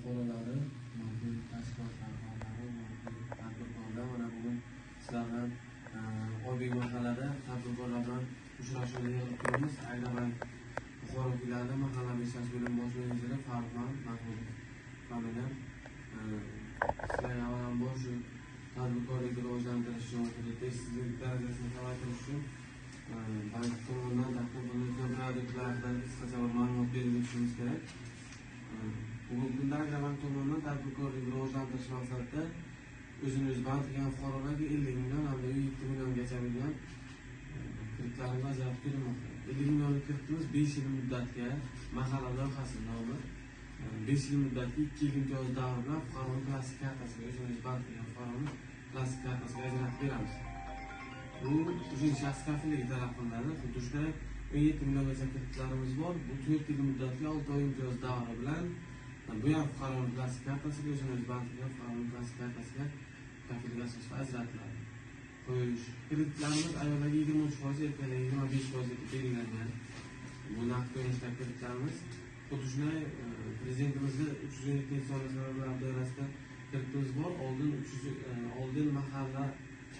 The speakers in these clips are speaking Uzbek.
fuqarolari, hurmatli tashkilotlar rahbarlari, hurmatli tadbirkorlar, mana bugun sizlar bilan Oybek mahallada tadbirkorlar bilan uchrashuvda yig'ilib turibmiz. Agrobank Buxoro filiali mahalla ishlash bo'limi bosh menejeri Farruxman Mahmudov familiyam. Sizlarga avvalambor shu tadbirkorlikni rivojlantirish uchun, kredit darajasini kamaytirish uchun bank tomonidan taqdim qilinayotgan produktlar haqida qisqacha bir ma'lumot berib o'tishimiz kerak. Bugungi kunda Agrobank tomonidan tadbirkorlikni rivojlantirish maqsadida o'zini o'zi band qilgan fuqarolarga 50 million hamda 7 milliongacha bo'lgan kreditlarimiz ajratib kelinmoqda. 50 millionlik kreditimiz 5 yil muddatga, mahalla loyihasi nomi, 5 yil muddatga 2 yil imtiyoz davri bilan fuqaroni plastik kartasiga, o'zini o'zi band qilgan fuqaroni plastik kartasiga ajratib beramiz. Bu uchinchi shaxs kafilligi talab qilinadi. Xuddi shunday 17 milliongacha kreditlarimiz bor. Bu 4 yil muddatga 6 oy imtiyoz davri bilan bu ham fuqaroni plastik kartasiga, o'zini o'zi band qilgan fuqaroni plastik kartasiga kafillik asosida ajratiladi. Qo'yish kreditlarimiz ayollarga 23%, erkaklarga 25% etib belgilangan. Bu naqd ko'rinishdagi kreditlarimiz. Xuddi shunday prezidentimizni 317 sonli qarorlar doirasida kreditimiz bor. Oldin 300 oldin mahalla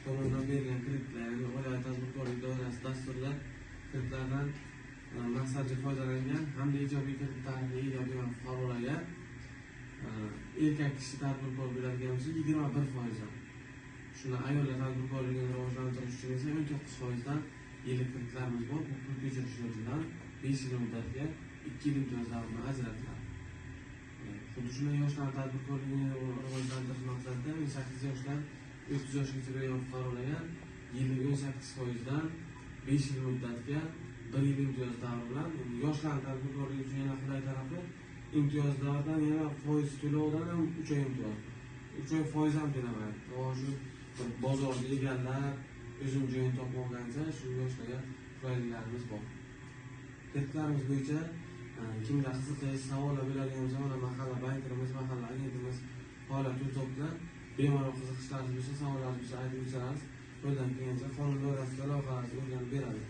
tomonidan berilgan kreditlar, ya'ni oilaviy tadbirkorlik doirasida dasturlar kreditlardan maqsadli foydalangan hamda ijobiy kredit tarixiga ega bo'lgan fuqarolarga erkak kishi tadbirkor bo'ladigan bo'lsa 21%dan, shunda ayollar tadbirkorligini rivojlantirish uchun esa 19%dan yillik kreditlarimiz bor. Bu pul ko'chirish yo'li bilan 5 yil muddatga 2 yil imtiyoz davri ajratiladi. Xuddi shunday yoshlar tadbirkorligini rivojlantirish maqsadida 18 yoshdan 30 yoshgacha bo'lgan fuqarolarga yillik 18%dan 5 yil muddatga 1 yil imtiyoz davri bilan, yoshlar tadbirkorligi uchun yana qulay tarafi imtiyoz davridan yana foiz to'lovidan ham 3 oy imtiyoz, 3 oy foiz ham to'lamaydi. Shu bir bozorni egallab o'zini joyini topib olgancha shu yoshlarga qulayliklarimiz bor. Kreditlarimiz bo'yicha kimga qiziqish, savollar bo'ladigan bo'lsa, mana mahalla bankirimiz, mahalla agentimiz faoliyat yurityaptilar. Bemalol qiziqishlaringiz bo'lsa, savollaringiz bo'lsa aytib o'tsangiz, qo'ldan kelgancha qonun doirasida loyihalarimizni o'rganib beradi.